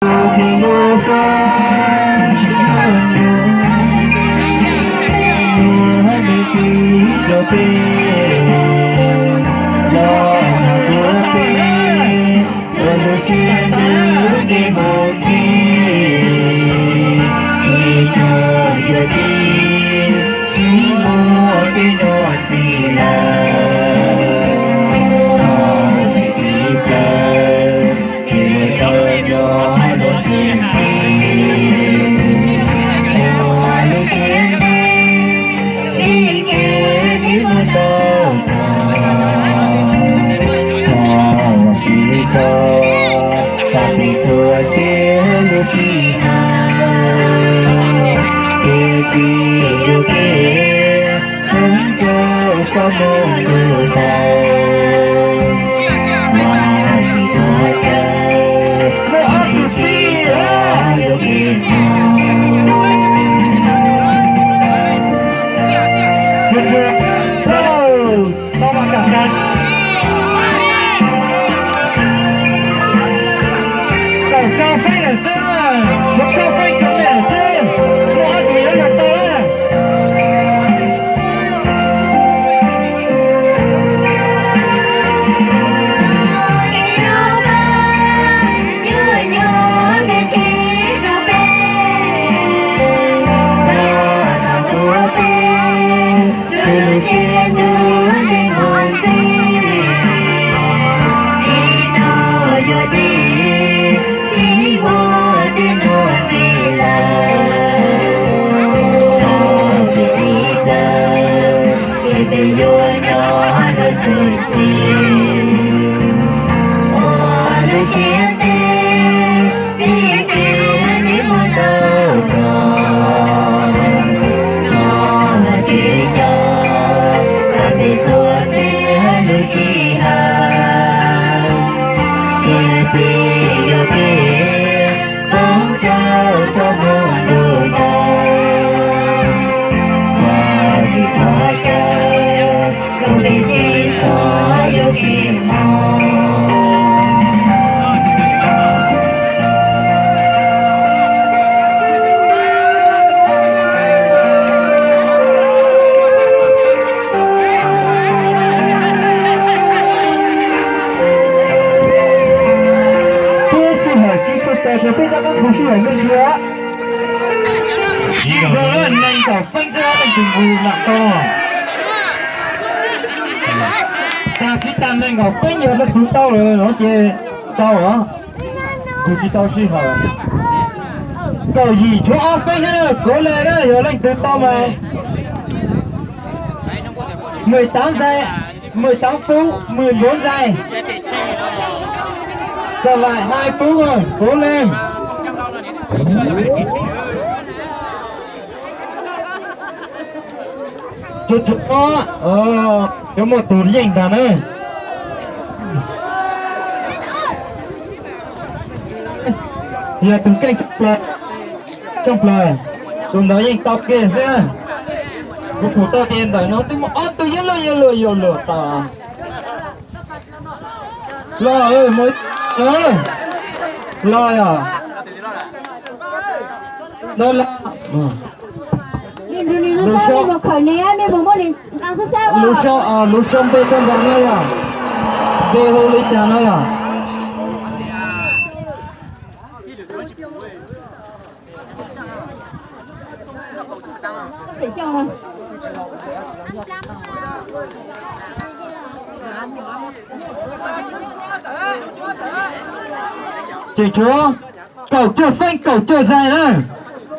Tus me nyuam fab, nyuam nyuam, nyuam me txiv rau peb, los nrog peb, rau lub siab ntuj ntev mus ntxiv, ib tug yuav tib, tsis muaj tej nuj txiv lawm, los peb ib plawg. Ces lawv tau nyob los txwm txwm, ua lub siab ntev, vim kev neb muab tau txog, tsis txhob pab peb txhua txhia lub sij hawm, tiam sis yuav kev feeb caw txoj moo ntuj tawg, mas tsis tuag caw, muaj ob tug txiv yuav kev hmo. Tsuag tsuag, tau mas kam tas. Kaum rau feeb lawm xwb, tshuav plaub feeb kaum lawm xwb, muaj ob tug yuav los tau lawm. Rau lub siab ntuj ntev mus ntxiv, ib tug yuav tib, tsis muaj tej nuj txiv lawm, los peb ib plawg, peb yuav nyob los txwm txwm, ua lub siab ntev, vim kev neb muab tau txog, no mas tsis caw, pab peb txhua txhia lub sij hawm, tiam sis yuav kev feeb caw txoj moo ntuj tawg, mas tsis txhob caw, kom peb tsis txhob yuav kev hmo. Peb sij hawm tsis tshua tas ces peb rov qab mus sij hawm me ntsis. Yeej kawg, nees nkaum feeb xwb leej twg mus lam tau. Tas tsis tas nees nkaum feeb yog leej twg tau lawm no ces tau os. Kuv tsis tau sij hawm. Kaum yim tshuav ob feeb thiab na, kov le na, yog leej twg tau mas. Mười tám giây, mười tám phút, mười bốn giây. Còn lại hai phút rồi, cố lên. Tsuag tsuag, cov muaj tus yeej ntag na. Yog tus keej tshaj plaws, tshaj plaws, tus ntawd yeej tau kiag xwb. Kuv pum tau tias ntawm no twb muaj ob tug yuav luag yuav luag yuav luag tau. Los, los yog. Los, lub xyoo, lub xyoo npe tuaj nrad no yog, npe hu li cas no yog? Tseem tshuav kaum cuaj feeb kaum cuaj zais na.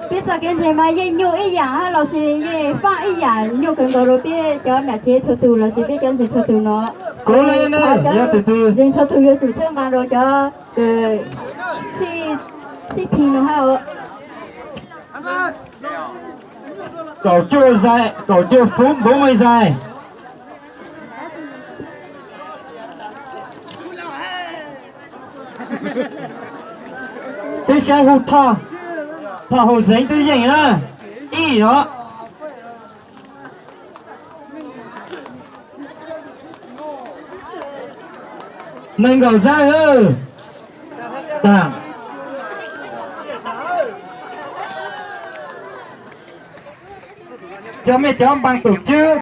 Peb txoj kev ntseeg mas yeej nyuaj ib yam los sis yeej faj ib yam, nyuaj kawg nkaus rau peb cov niam tsev txhua tus los sis peb cov ntseeg txhua tus no. Kuv li na, yog tus twg ntseeg txhua tus yuav tsum txhawb nqa rau cov sib thi no hab. Kaum cuaj zais, kaum cuaj phút bốn mươi giây. Peb saib hu thoj, thoj hauv zeev twb yeej na. Ib os. Nees nkaum zais, tag. Cov mej cov npaa tus tswb